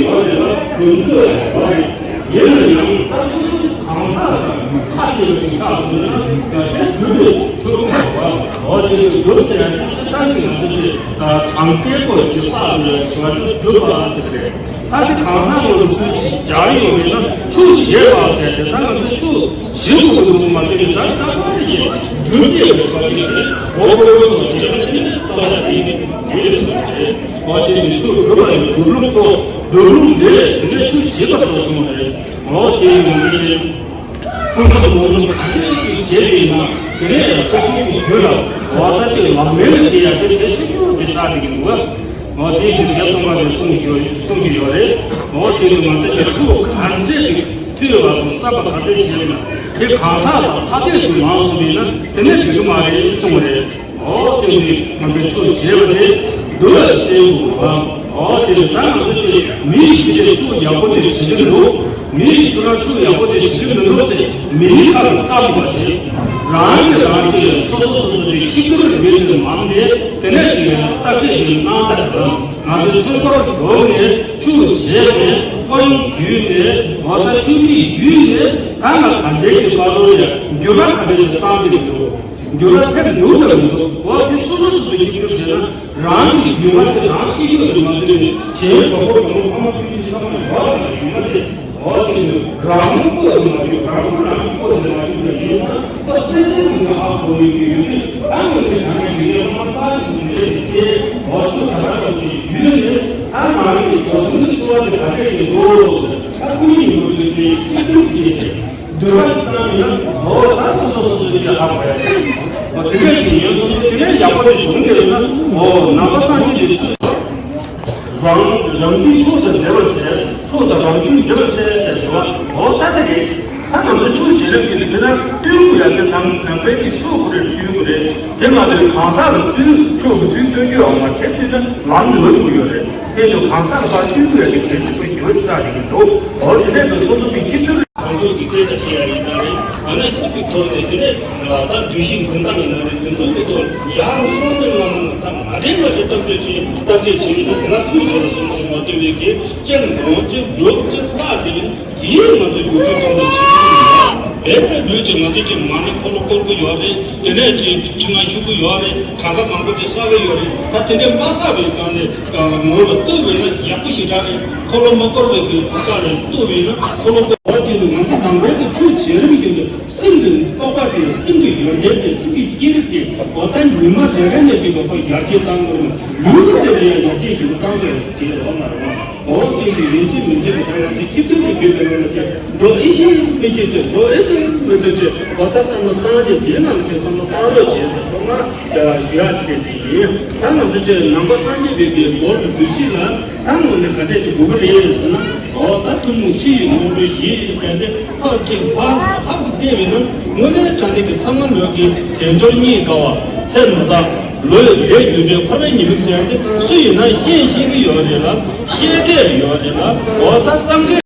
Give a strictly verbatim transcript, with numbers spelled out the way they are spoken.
ཡོད་རེད་ལ་གྲུབ་འབྲས་ཡོད་རེད། ཡིན་ན་ཡང་ད་སོ་སོ་གང་ཟག་དང་ཁ་གཏད་པ་ཅིག་ཆགས་སོང་ན་ཡང་དེ་སྒྲུབ་པའི་ཆོས་ལུགས་པ་འོ་དེ་ལས་སྒྲུབ་ཟེར་ཡང་དེ་ཚོ་ད་ནི་ང་ཚོ་གི་དྲང་བདེན་སྐོར་གྱི་ས་ལ་སོགས་པ་སྒྲུབ་པ་ཟེར་གི་རེད། ད་དེ་གང་ཟག་ངོ་ལ་ཚུལ་ཞིག་སྦྱར་ཡོང་མེད་ན་ཆོས་བྱེད་པ་ཟེར་ཏེ་ད་ང་ཚོ་ཆོས་བྱེད་དགོས་ཀྱི་འདུག་མ་གཏོགས་ད་ལྟ་བ་རེ་ཡིན་སྒྲུབ་པའི་སོགས་པ་ཅིག་དེ་འོ་ཁོ་བོ་སོགས་ཅིག་ལ་དེ་ནས་ལྟ་བ་དེ་དེ་ལས་སོགས་ཀྱི་རེད། འོ་དེ་ནི་ཆོས་སྒྲུབ་པ་ནི་སྒྲུབ་ལུགས་གཙོ། སྒྲུབ་ལུགས་ལས་དེ་ནས་ཆོས་བྱེད་པ་གཙོ་གསུམ་རེད། འོ་དེ་ནི་ང་ཚོ་ཆོས་ཕུན་སུམ་ཚོགས་གསུམ་ག་འདྲ་ཅིག་བྱེད་པ་ཡིན་ན་དེ་ནས་སོ་སོ་གི་རྒྱུད་ལ་འོ་ད་ཅིག་ལག་ལེན་ལ་འཁེལ་ཡ་དེ་གལ་ཆེ་རྒྱུ་དེ་ཆགས་བསྡད་ཀྱི་འདུག་འོ་དེ་དེ་རྗེ་ཙོང་ཁ་པས་གསུངས་ཀྱི་ཡོད་གསུངས་ཀྱི་ཡོད་རེད། འོ་དེ་ནི་ང་ཚོ་ཆོས་ག་འདྲ་ཅིག་ཐོས་པ་དང་བསམ་པ་ག་ཚོད་བྱས་ན་དེ་གང་ཟག་དང་ཐ་དད་དུ་ལངས་སོང་བ་ཡིན་ན་དེ་ནས་འགྲིག་གི་མ་རེད་གསུངས་པ་རེད། འོ་དེ་ནི་ང་ཚོས་ཆོས་བྱས་པ་དེ་འདུལ་བ་ཞིག་བསྟན་དགོས་པ་དང་། འོ་དེ་ནི་ད་ང་ཚོ་ཀྱིས་མི་ཡི་ཁེ་ཕན་ཆོས་ཡག་པོ་དེ་བྱེད་ཀྱི་འདུག་མི་ཡི་ཁེ་ཕན་ཆོས་ཡག་པོ་དེ་བྱེད་ཀྱི་མི་འདུག་ཟེར་མི་ཡི་ཁ་ལ་བལྟ་དགོས་པ་ཞིག་རང་གིས་རང་གིས་སོ་སོ་སོ་སོ་ཀྱི་ཤི་སྐྱོར་མེད་པའི་ངང་ནས་དེ་ནས་ཀྱི་བརྟག་དཔྱད་ཅིག་གནང་ཐབས་དང་། ང་ཚོ་ཆོས་འཁོར་ཡོང་ནས་ཆོས་བྱས་ནས་དཔོན་ཡུལ་ནས་འོ་ད་ཆོས་ཁྲིད་ཡུལ་ནས་ད་ང་ག་འདྲའི་གི་བར་དོ་ཡ་འགྱུར་བ་ག་འདྲའི་ཅིག་བཏང་གི་འདུག་འགྱུར་བ་ཐེབས་འདུག་དང་མི་འདུག་འོ་དེ་སོ་སོ་སོ་སོ་ཀྱིས་ཀྱོག་བྱས་ན་རང་གི་ཡུལ་མ་དེ་རང་ཤེས་ཀྱི་ཡོད་མ་གཏོགས་གཞན་གྲོགས་པོ་གྲོགས་མོ་ཕ་མ་སྤུན་མཆེད་ཚང་མ་ཡོད་པ་ཡུལ་མ་དེ། འོ་དེ་ནི་རང་ལུགས་པོ་ཡོད་མ་རེད། རང་ལུགས་རང་གི་པོ་ཡོད་མ་རེད། ཡིན་ན་ཁོ་སེམས་ཅན་གྱི་ངོ་ཧ་གོ་ཡོད་ཀྱི་ཡོད་དུས་ད་ངོས་ནས་དྲང་གནས་ཡིན་ཡང་ཁོ་རྩ་ཞིག་ཡིན་རེད་དེ་འོ་ཆོས་ད་ལྟ་ཙམ་གྱི་ཡུལ་ནས་ད་ང་རང་གི་སྒོ་གསུམ་གྱི་འཚོ་བ་དེ་ག་འདྲས་ཡིན་འགྲོ་ཟེར་ད་ཁོ་གཉིས་ཡིན་འགྲོ་དུས་དེ་གཅིག་མཐུན་གྱི་ཡིན་ཏེ་འདོད་པ་ཞིག་བཏང་ཡིན་ན་འོ་ད་སོ་སོ་སོ་སོ་ཀྱི་ཧ་གོ་ཡ་རེད། འོ་དེ་འདྲས་ཀྱི་ཡིན་སོང་དུས་དེ་ནས་ཡག་པོ་དེ་བྱུང་དེ་ཡིན་ན་འོ་ནང་པ་སངས་རྒྱས་པའི་ཆོས། རང་རང་རྒྱུད་ཕྱོགས་དང་འབྲེལ་བར་བྱས། ཕྱོགས་དང་རང་རྒྱུད་འབྲེལ་བར་བྱས་ཟེར་བ། འོ་ད་དེ་རེད། ད་ང་ཚོ་ཆོས་བྱེད་ལམ་གྱི་དེ་ན་སྟོན་དགོས་ཡ་དེ་ནང་ནང་པའི་གི་ཆོས་ཁོ་རེ་སྟོན་དགོས་རེད། དེ་མ་གཏོགས་གང་ཟག་ལ་ཚུལ་ཆོས་ཀྱི་ཚུལ་སྟོན་རྒྱུ་ཡང་མ་བྱས་ཚུལ་ན་ལམ་ནོར་དགོས་ཡོད་རེད། དེ་ཚོ་གང་ཟག་ལ་ཕར་སྟོན་དགོས་ཡ་དེ་གལ་ཆེན་པོ་ཞེ་པོ་ཅིག་ཆགས་ཀྱི་འདུག་འོ་དེ་ནས་ཚོ་སོ་སོ་གི་ཁྱིམ་དུ། གང་ཚོགས་ཀྱི་སྐད་ཆ་བཤད་ཡ་ཡིན་ན་རེད། ཨ་ནི་ཞིབ་ཀྱི་ཐོག་ནས་དེ་ནས་ད་འདུ་ཤེས་འཛིན་སྟངས་ཡིན་ན་རེད། དེ་ཚོ་གི་ཐོག་ཡར་སོང་སྟེ་སྔ་མོ་ནས་ད་མ་དྲན་པ་དེ་བརྟག་དཔྱད་བྱེད་བརྟག་དཔྱད་བྱེད་ཀྱི་འདུག་དེ་ན་ཐུགས་རྗེ་ལ་སོང་ཞིག་མ་ལྟོས་པའི་གི་སྤྱན་གང་ཅི་འགྲུབ་ཅི་ལྷག་དེ་དེའི་ང་ཚོ་རྒྱུ་རྒྱུ་ཙམ་དུ་བྱེད་ཀྱི་ཡོད། བས་ན་ལུས་ཀྱི་ང་ཚོ་ཀྱི་མ་ཎི་འཁོར་ལོ་བསྐོར་གི་ཡོད་རེད། དེ་ནས་ཀྱི་ཕྱི་མ་ཞུ་གི་ཡོད་རེད། གྲངས་ཀ་མང་པོ་ཅིག་བསགས་ཀྱི་ཡོད་རེད། ད་དེ་འདྲའི་མ་བསགས་པའི་སྒང་ནས་ངོ་ལ་ལྟོས་པས་ན་ཡག་པོ་ཞེ་དྲག་རེད། འཁོར་ལོ་མ་བསྐོར་བའི་གི་ས་ལ་ལྟོས་པས་ན་འཁོར་ལོ་བསྐོར་བ་དེ་ནི་ང་ཚོ་ནང་པའི་གི་ཆོས་བྱེད་རིམ་གྱི་འདུག་སེམས་ཀྱི་རྟོགས་པ་དེ་སེམས་ཀྱི་ཡོན་ཏན་དེ་སེམས་ཀྱི་སྐྱེ་རིམ་དེ་འོ་ད་ཉི་མ་རེ་རེ་ནས་ཅིག་ལོག་པ་ཡར་རྒྱས་བཏང་དགོས་ན་ལུས་ཀྱི་དེ་ལ་ཡང་ཡར་རྒྱས་ཞིག་བཏང་དགོས་དེ་ལོག་མ་རེད་བ། འོ་དེ་ཡི་ཡིན་གཅིག་མིན་གཅིག་གི་དོན་ལ་དེ་ཁྱི་ཐུར་གྱི་བརྗོད་པའི་ནང་ལ་ཅིག་འགྲོ་ཨེ་ཤེས་མི་ཤེས་ཚེ་འགྲོ་ཨེ་ཤེས་མི་ཤེས་ཚེ་འོ་ད་བསམ་བློ་བཏང་རྗེས་དེ་ནང་ལ་ཅིག་བསམ་བློ་བཏང་རོགས་བྱེད་ཟེར་ཐོག་མར་ཞུ་ཡ་དེ་ཅིག་ཡིན། ད་ང་ཚོ་ཅིག་ནང་པ་སངས་རྒྱས་པའི་གི་སྒོ་ལ་འདུ་ཤེས་ལ། ད་ངོས་ནས་ག་འདྲས་ཅིག་དགོས་ཀྱི་རེད་ཟེར་ན། འོ་ད་ཐུན་མོང་ཕྱི་ཡི་ངོ་སྤྲོད་བཞི་ཟེར་ཏེ་ཕར་གཅིག་ཕར་ཕར་ཚུར་བལྟས་པས་ན་དངོས་གནས་དྲང་གནས་ཀྱི་ཚང་མ་ལོས་ཀྱི་དལ་འབྱོར་རྙེད་དཀའ་བ་ཚེ་མི་རྟག་ལོས་ལས་རྒྱུ་འབྲས་འཁོར་བའི་ཉེས་དམིགས་ཟེར་ཏེ་སུ་ཡིན་ན་ཤེས་ཤེས་ཀྱི་ཡོད་རེད་ལ་ཤེས་བསྡད་ཡོད་རེད་ལ་འོ་ད་བསམ་གྱི།